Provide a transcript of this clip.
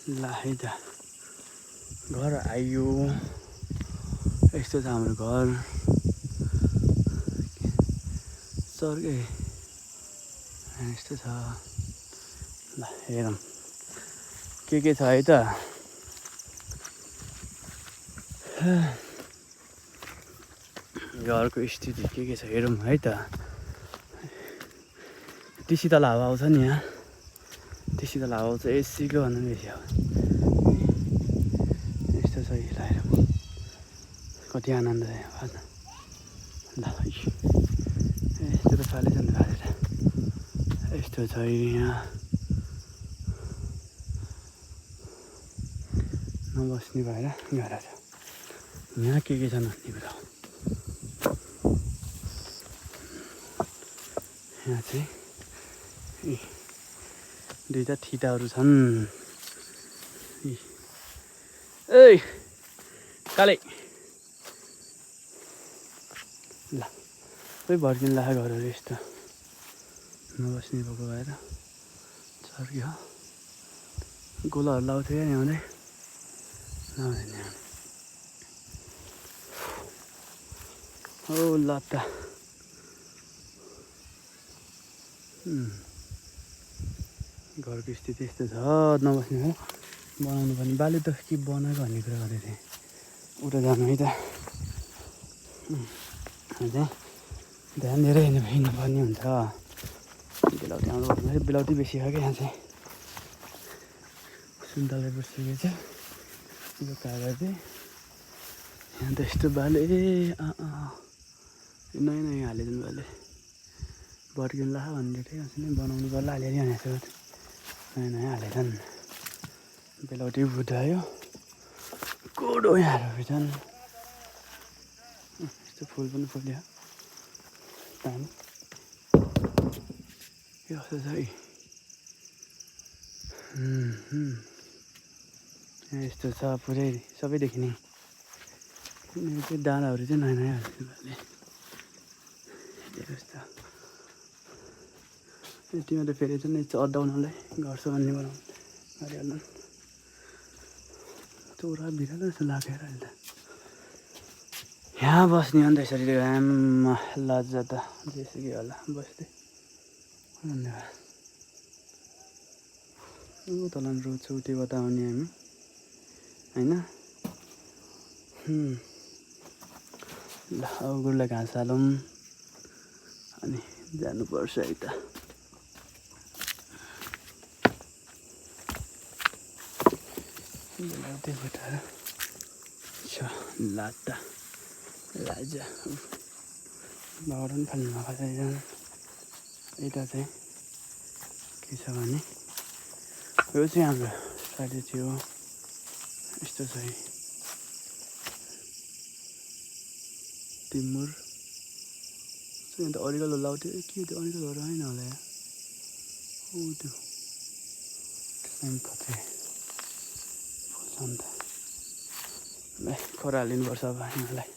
ल है त घर आइयो यस्तो छ हाम्रो घर सर्कै यस्तो छ ल हेरौँ के छ है त घरको स्थिति के छ हेरौँ है त टिसी तल हावा आउँछ नि यहाँ टिसी तल हावा आउँछ एसीको भन्दा बेसी हो यस्तो छ हिलाएर कति आनन्द छ यहाँ ल यस्तो त छलेछ नि बाजेर यस्तो छ यहाँ नबस्ने भएर गाह्रो छ यहाँ के छ नस्ने कुरा हो यहाँ चाहिँ दुईटा ठिटाहरू छन् ए काले ल खोइ भड्किन लाग्यो घरहरू यस्तो नबस्ने भएको भएर चर्क्यो गोलाहरू लाउँथ्यो क्या ल्याउँदै लाउँदैन हो लत्ता घरको स्थिति यस्तो छ नबस्ने हो बनाउनु पर्ने बाले त के बनाएको भन्ने कुरा गर्दै थिएँ उता जानु है त चाहिँ ध्यान दिएर हिँड्नुपर्ने हुन्छ बेलाउटी आउनु पर्ने बेलाउटी बेसी हो क्या यहाँ चाहिँ सुन्तला बसिसकेको छ यो कागज चाहिँ यहाँ त यस्तो बाले नयाँ नयाँ हालिदिनु बाले भड्किनु ला भन्ने थिएँ नै बनाउनु पर्ला अलिअलि भनेको नयाँ नयाँ हालेछन् बेलाउटी भुटायो कोडो यहाँहरू छन् यस्तो फुल पनि फुल्यो दामी के कस्तो छ है यस्तो छ पुरै सबै देखिने मेरो चाहिँ डाँडाहरू चाहिँ नयाँ नयाँ हाल्छु भाइले यस्तो यतिमा त फेरि चाहिँ अड्डाउनलाई गर्छ भन्ने बनाउनु गरिहाल्नु चोरा बिरालो जस्तो लागेर अहिले त यहाँ बस्ने अन्त यसरी आम्मा लज्जा त जेसुकै होला बस्दै धन्यवाद तल रोड छ उतैबाट आउने हामी होइन ल गुरुलाई घाँस हालौँ अनि जानुपर्छ है त बेलाउटी भुटाएर छ लाटा राजा बाबाहरू पनि फाल्नु भएको छ यता चाहिँ के छ भने यो चाहिँ हाम्रो साथी थियो यस्तो छ है तिमुर अन्त अरिकल लाउँथ्यो के त्यो अरिकलहरू होइन होला यहाँ हो त्यो कतै फुल्छ नि त ल खोरा हालिनुपर्छ अब यिनीहरूलाई